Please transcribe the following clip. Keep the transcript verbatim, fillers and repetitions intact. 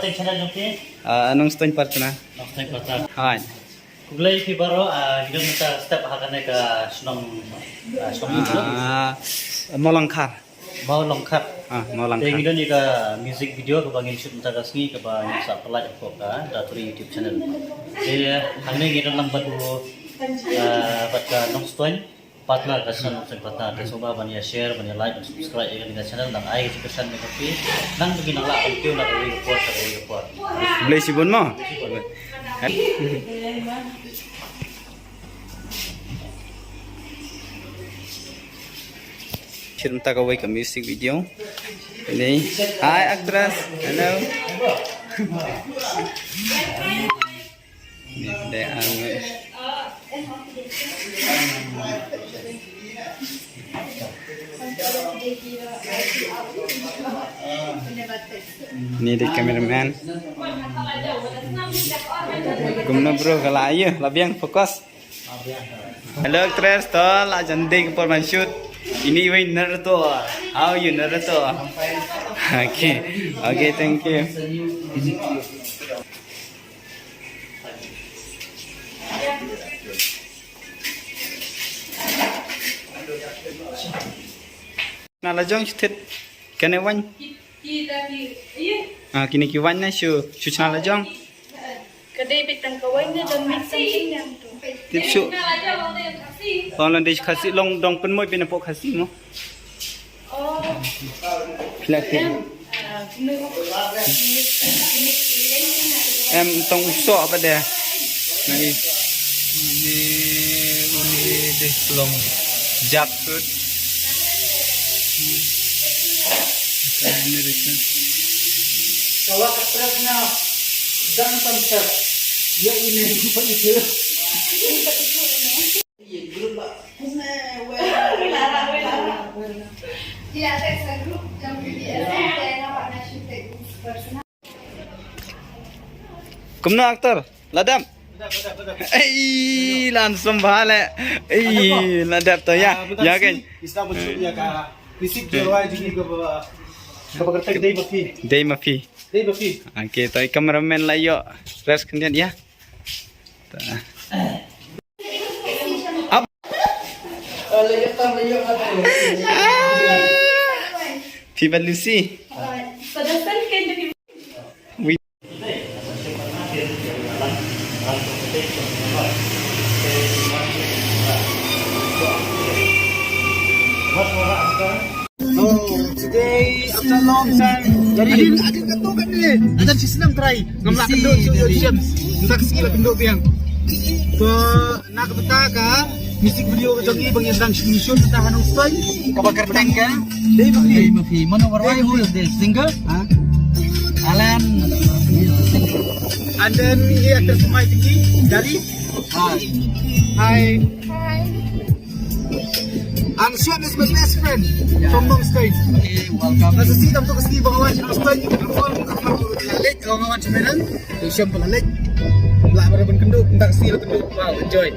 Teng channel jong phi? Ah, Nongstoiñ Parthna. Nongstoiñ Parthna. Hai. Khublei phi baroh, ah, ngi don mynta step ha kane ka shnong, ah, shnong. Ah, Mawlangkhar. Mawlangkhar. Ah, Mawlangkhar. Te ngi don ïa ka music video kaba ngin shoot mynta ka sngi kaba ngin sa pynlait hapoh ka Daturi YouTube channel. Te hangne ngi don lang bad u, ah, bad ka Nongstoiñ Parthna, ka channel Nongstoiñ Parthna. Te sngewbha ban ïa share, ban ïa like, ban subscribe ïa kane ka channel, nang ai ka suggestion ne ka phi. Nang ba ngin nang lah ban kiew na kawei ka por sha kawei ka por. Khublei shibun mo. Shoot mynta kawei ka music video. Ni. Hi, actress. Hello. Ni dei ang. Ni dei cameraman. Kumno bro, ka la ïa, la biang focus. Hello actress, to la jan dei ka por ban shoot. Ini wei Naruto. How are you, Naruto? Okay. Okay, thank you. Na la jong shu thied kane waiñ. Ah, kine ki waiñ na shu, shu chna la jong. Ka dei beit tang ka waiñ ne don mix something else tu. Tip shu. Long lan dei Khasi, long dang pynmoi pynapok Khasi mo. Oh. Phi la thied. Em, tang u soh pat de. Ngi. Ni, uni dei long jackfruit. Ini dei. Kalau ka trek na dang tam trek. Ya ini tempat itu. Kumno actor? La dep? Ei, la handsome bha le. Ei, la dep to ïa. Ah, ïa kan. Islam masuk ya ka. Fisik dia wai jigi ka ba. Ka ba kertek dei ma phi. Dei ma phi. Dei ma phi. Okay, to i cameraman la ïoh. Rest khyndiat ïa. Ta. Up. Phi bad Lucy. Wi. Oh, today, after a long time. Jadi, ada kata kan ni. Ada si senang try. Ngam lah kenduk, so, dari James. Entah ke skill kenduk biang. So, na ka bynta ka music video ka jong ngi ba ngi dang shu shoot mynta ha Nongstoiñ. Kaba kyrteng ka Dei Ma Phi. Dei Ma Phi. Mano warwai, who is this? Singer? Ha? Alan. And then ngi actor Sumai Tiki dari. Hi. Hi. Hi. And Shem is my best friend from Nongstoiñ. Okay, welcome. Ngi sa sdang to ka sngi ba nga wan sha Nongstoiñ. Leit, nga wan sha Medan. Te Shem pynlait. Lah ba ban kynduh, mynta ka sngi la kynduh. Wow, enjoy.